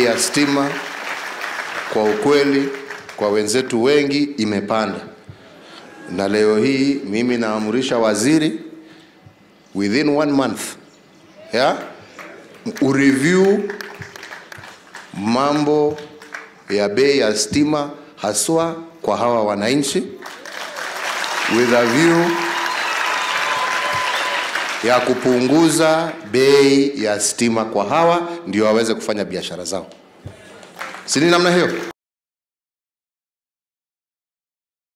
Ya stima kwa ukweli kwa wenzetu wengi imepanda, na leo hii mimi naamrisha waziri within one month, yeah, ureview mambo ya bei ya stima haswa kwa hawa wananchi with a view ya kupunguza bei ya stima kwa hawa ndio waweze kufanya biashara zao. Si ni namna hiyo?